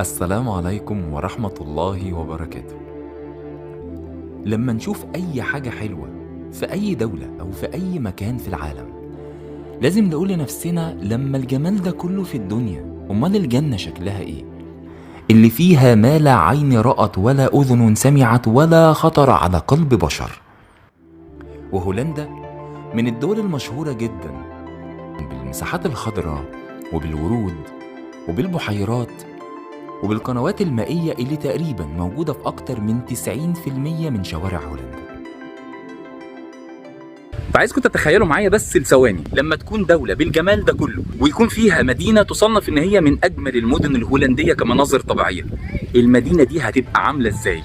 السلام عليكم ورحمة الله وبركاته. لما نشوف أي حاجة حلوة في أي دولة أو في أي مكان في العالم، لازم نقول لنفسنا: لما الجمال ده كله في الدنيا، أمال الجنة شكلها إيه؟ اللي فيها ما لا عين رأت ولا أذن سمعت ولا خطر على قلب بشر. وهولندا من الدول المشهورة جدا بالمساحات الخضراء وبالورود وبالبحيرات وبالقنوات المائية اللي تقريبا موجودة في أكتر من 90% من شوارع هولندا. فعايزكم تتخيلوا معايا بس لثواني، لما تكون دولة بالجمال ده كله ويكون فيها مدينة تصنف ان هي من اجمل المدن الهولندية كمناظر طبيعية، المدينة دي هتبقى عاملة ازاي؟